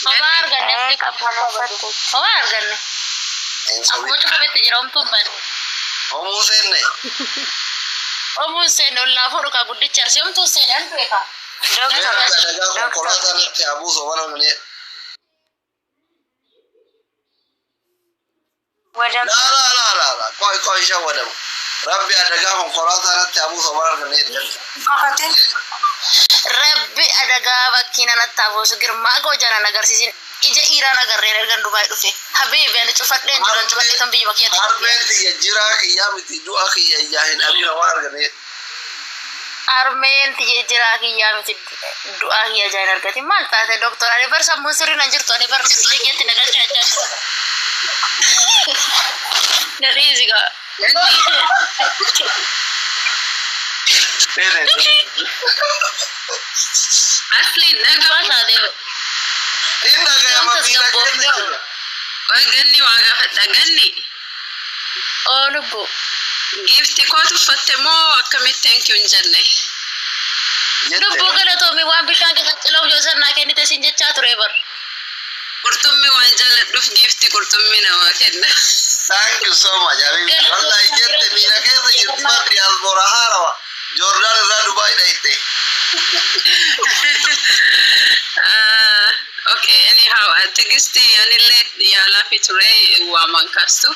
Homaa arganne Ee asli. qabbaneeffadhu. Homaa arganne. Hin Akkuma sobin. cufametti jira homtuun bane. Homuu seenne. Homuun seenne ollaa fuudhu kaa guddicha arsii homtuun seenne an beeka. Doktor, Rabbi adagaa doktor. konkolaataa natti haa buusu mana nani. Wadam Laa laa laa laa laa qoy qoy isha wadamu. Rabbi adagaa konkolaataa natti haa buusu mana nani. qofatin. Rabbi adagaa bakkiin anatti haa buusu girmaa koo jalaan agarsiisin ija dhiiraan agarreen ergan Dubaay dhufe. Habiibi ani cufadheen jiran cufadhee tan biyyuma kiyyatti. Harmeen tiyya jiraa kiyyaa miti du'a kiyya ijaa hin dhabina waan argane. Harmeen tiyya jiraa kiyyaa miti du'aa kiyya ijaa hin argatin. Maal taate doktor ani bar sammuun sirrii nan jirtu ani bar biyya kiyyatti na galcha jechaa jira. Na dhiisi gaa. Asli dhagaa Maal taate Inni dhagayama Wanta miila asgabboofne. keessa jira. Ganni waa gaafadha ganni. Oo lubbu. Giifti kootu uffatte moo akkamitti thank you hin jenne? Lubbuu Jette. galatoomi waan bishaan keessa cilaaf yoo sannaa kennite siin jechaa ture bar. Qurxummii waan jaalladhuuf giifti qurxummii namaa kenna. Thank you so much. Habibi. Wallahi jette miila keessa jirti bar diyaaspoora haarawa. Joordaan irraa Dubaay dhayite. Ah, okay, anyhow, Tigisti anillee yaalaa fi ture waaman kaastu.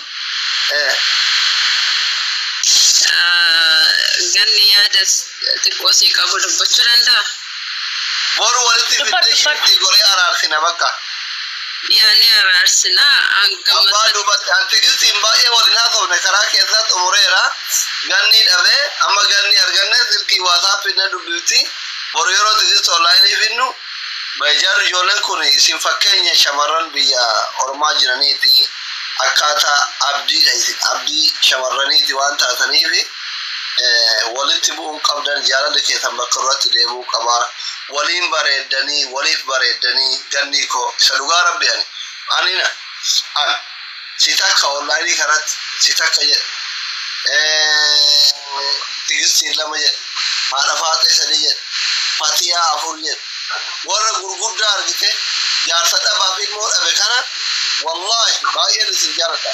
Eh. Ah, ganni yaada xiqqoo sii qabu dubbachuu danda'a? Boru walitti Dubbadhu, fiddee dubbadhu. shiftii goree araarsina bakka. Yaani araarsinaa hangama Abbaa duubatti antigistiin baay'ee waliin haasofne karaa keessaa xumureera. Ganni dhabee amma ganni arganne silkii waasaappii na dubbifti. Boru yeroo tigist onlaayinii finnu jarri ijoolleen kun isin fakkeenya shamarran biyya ormaa jiraniiti. Akkaataa abdiidha isin abdii shamarraniiti waan taataniifi walitti bu'uun qabdan jaalalli keessan bakka duratti deemuu qaba. Waliin bareeddanii waliif bareeddanii ganni koo isa dhugaa rabbi ani anina an si takka onlaayinii kanatti si takka jedhe tigistiin lama jedhe haadha faaxee sadi jedhe fatiyaa afur jedhe warra gurguddaa argite jaarsa dhabaa fi ilmoo dhabe kana wallaahi baay'een isin jaaladha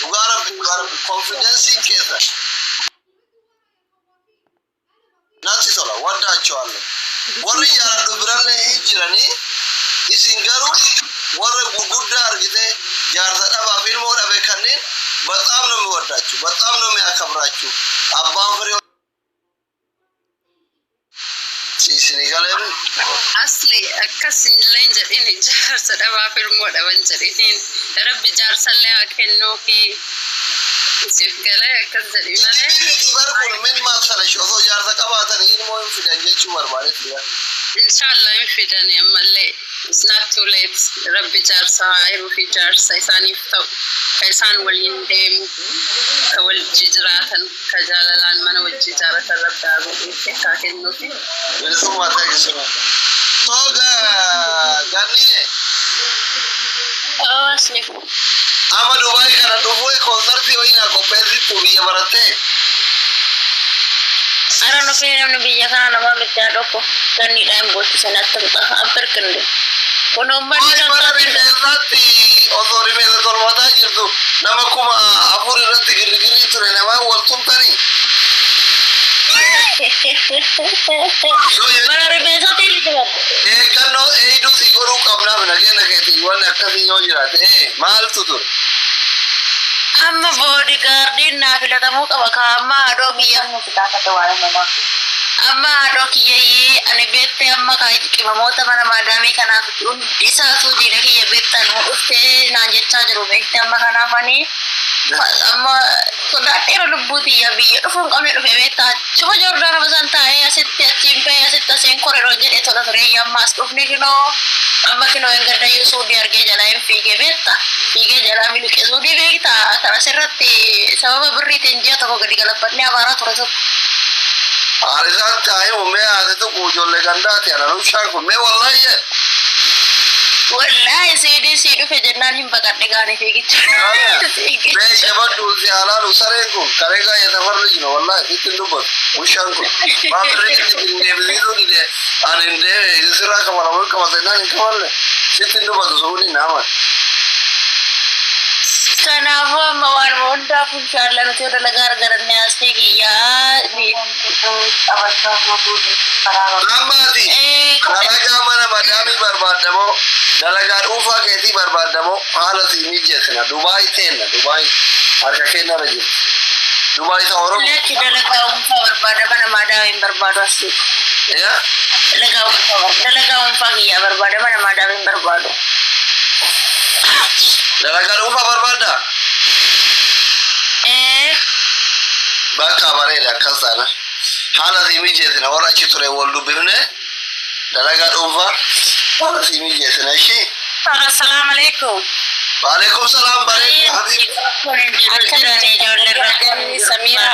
dhugaa rabbi dhugaa rabbi konfidensiin keessa natti tola waddaachawaalle warri jaaladhu birallee hin jiranii isin garuu warra gurguddaa argite jaarsa dhabaa fi ilmoo dhabe kanneen በጣም ነው የሚወዳችሁ፣ በጣም ነው የሚያከብራችሁ። አባን ፍሬ isin galeen Asli akkas illee hin jedhin jaarsa dhabaaf ilmoo dhaban jedhiniin rabbi jaarsallee haa kennuufi isiif galee akkas jedhi malee. miti bar kun min maksalash osoo jaarsa qabaatanii ilmoo hin fidan jechuu barbaadetti bar. Inshallah hin fidani ammallee it's not too late rabbi jaarsa haa hiruu fi jaarsa isaaniif ta'u ka isaan waliin deemu ka wajji jiraatan ka jaalalaan mana wajji ijaaratan rabbi haa godhuufi haa kennuufi. Bilisummaa ta'e jechuudha. Soo gannine Oo asli. amma Dubaay kana dhufuu koonsartii wayii naa qopheessittu biyya barattee. Ara nufi namni biyya kana nama miti haa dhokko ganniidhaan hin boolchisan akka abbirkinde. Kun uummanni Waa'ee kan mana taate rifeensaatti osoo rifeensa tolfataa jirtu nama 4000 irratti girgirrii ture namaa wal tumtanii. Mana rifeensaatti jira. Eeggannoo eeyduu si godhuu qabnaaf nageenya keetii wanni akkasii yoo jiraate maaltu ture? Amma boodigaardiin naa filatamuu qaba kaa amma haadhoo kiyya. Amma haadhoo kiyyayyee ani beektee amma kaa qimamoota mana maadaamii kanaaf hundi isaatu diina kiyya beektan dhuftee naan jechaa jiru beektee amma kanaaf ani amma sodaadheera lubbuu tiyya biyya dhufuu hin qabne dhufe beektaa achuma Joordaan isaan taa'ee asitti achiin bahee asitti asiin koridoo jedhee tola ture amma as dhufni kinoo amma kinoo hin gaddayyuu suudii argee jalaa hin fiigee beekta fiigee jalaa miliqee suudii beekta kan asirratti sababa birriitiin ji'a tokko gadi galabbannee abaaraa ture tokko. Harisaan taa'ee uumee haasatu kun ijoollee gandaati ana nushaan kun mee wallaahi jedhe. Wallaahi siidii sii dhufe jennaan hin baqadhe gaanii fiigicha. Mee shabaddu si halaalu sareen kun karee gaa'ee safarri jiru wallaahi sitti hin dubbatu wishaan kun waan birrii hin deebisiisuu dide ani hin deebe sirraa kafalamu hin qabate naan hin kafalle sitti hin dubbatu suuni naaman. Kanaafuu amma waanuma hundaaf inshaalla nuti yoo dalagaa arganne asii kiyyaa. Ammaati dalagaa mana madaamii barbaadamoo dalagaa dhuunfaa keetii barbaadamoo haala sii mijeessina Dubaay teenna Dubaay harka keenyarra jirti Dubaay isa Oromoo. Lakki dalagaa dhuunfaa barbaada mana madaamii hin barbaadu asii. Yaa Dalagaa dhuunfaa kiyyaa barbaada mana madaamii hin barbaadu. Dalagaa dhuunfaa barbaaddaa? Ee. Bakka bareeda akkas taana. Haala sii mijeessina warra achi ture wal dubbifne dalagaa dhuunfaa haala sii mijeessina ishii. Assalaamu alaikum. Waalaikum salaam bareeda. Habiib. Jiran ijoollee irra. Samira.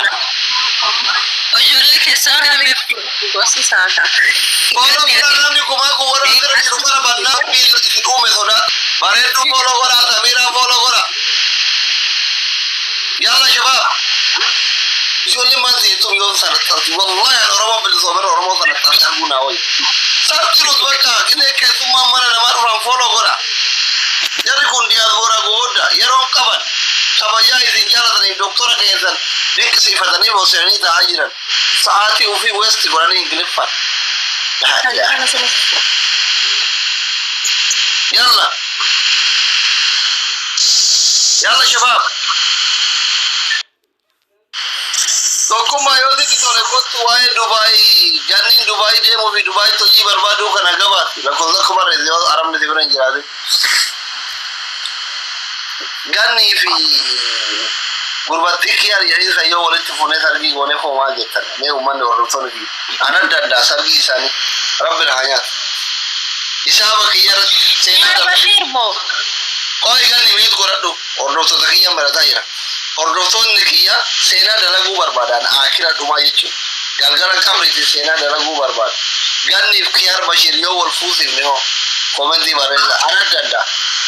Ijoollee keessaa Kamiif gosi saaka. Fooloo godhaa namni kumaa kun warra asirra jiru kana bannaa isin uume sodaa. Bareedduu fooloo godhaa Samiiraa fooloo godhaa. Yalla shabaab. Ijoolleen maal seetum yoo sanaxxarti wallahi an Oromoo bilisoomera Oromoo sanaxxarti arguu naa wayya. Sarxirus bakka gisee keessummaan mana namaa dhufan fooloo godhaa. Jarri kun diyaasbooraa guguddaa yeroon qaban kabajaa isin jaalataniif doktora keessan dinqisiifatanii boosanii taa'aa jiran sa'aatii ofii west godhanii ingiliffan. Yalla. Yalla shabaab. Tokkummaa yoo sitti tole kottu waa'ee Dubaay ganniin Dubaay deemuu fi Dubaay hojii barbaaduu kana gabaatti lakkoofsa kuma barreesse yoo arabni si bira hin jiraate. Gannii fi gurbattii kiyar jedhii san yoo walitti fuunee sargii goonee foo maal jettan mee uummanni hordoftoonni fi ana danda'a sargii isaanii rabbi na haa nyaatu. Isaaba kiyya irratti seenaa Yaa darbe. Bashiir moo? Qo'i ganni miit godhadhu hordoftoota kiyyan barataa jira. Hordoftoonni kiyya seenaa dalaguu barbaadan akira dhumaa jechuudha. Galgala kamriitti seenaa dalaguu barbaada. Ganniif kiyar Bashir yoo wal fuusifne hoo komentii barreessa ana danda'a.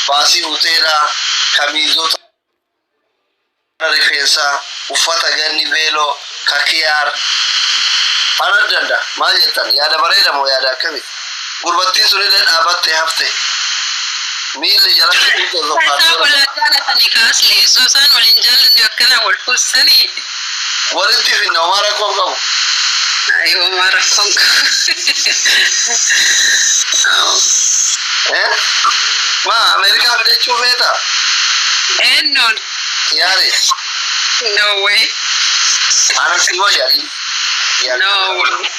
Baasii hoteelaa kamiizota rifeensaa uffata ganni beeloo ka kiyaar ana danda'a. Maal jettan yaada bareeda moo yaada akkamii? Gurbattiin sunillee dhaabattee hafte. Miilli jalatti dhiite Isaan wal jaalatanii kaasle osoo isaan waliin jaalanne akkana wal fuusanii. Walitti finna homaa rakkoo qabu. Ay, homaa rakkoon qabu. Eh? Ma Ameerikaa fidachuu feeta? Eenyuun? Yaari. No way. Ana si wayya. No way.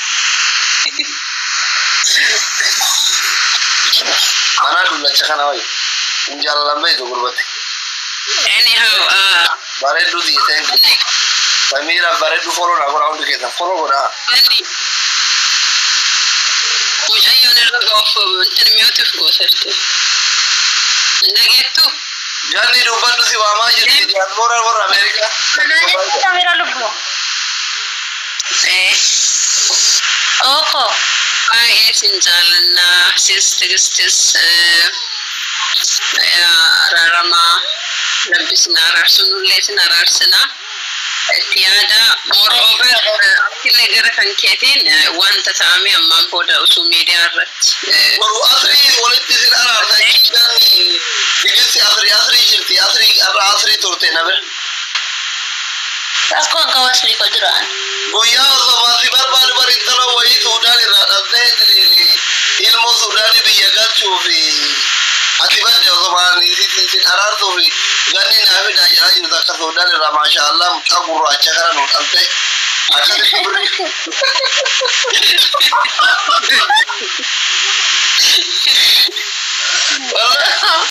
Ana dullacha kana wayya. Hin jaalalan beektu gurbatti. Anyhow, Bareedduu dhiiteen. Samiira bareedduu foloo naa godhaa hundi keessan foloo godhaa. Manni mucayyoon irra of wantin miyootiif gooserte. Dhageettu? Janni dubbadhu si waamaa jirti diyaaspooraan warra Ameerikaa. Samira lubbu. Ee. Ooko. Baay'ee sin jaalannaa sis tigistis araaramaa rabbi sin araarsu nullee sin araarsinaa. Itti yaada moreover akillee gara kan keetiin wanta ta'ame ammaan booda osoo miidiyaa irratti Boru asrii walitti isin araarsa ganni tigirsi asrii asrii jirti asrii har'a asrii turte na bira. Rakkoon qabu ko jiraan. Guyyaa osoo si barbaadu bari intala wayii Suudaan irraa dhabdee ilmoo Suudaanii biyya galchuu fi ati badde osoo isin araarsuu fi ganni naa fidaa jedhaa jirtu akka Suudaan irraa maasha Allah mucaa gurraacha kana nu dhabdee akkasitti birri. Wallahi.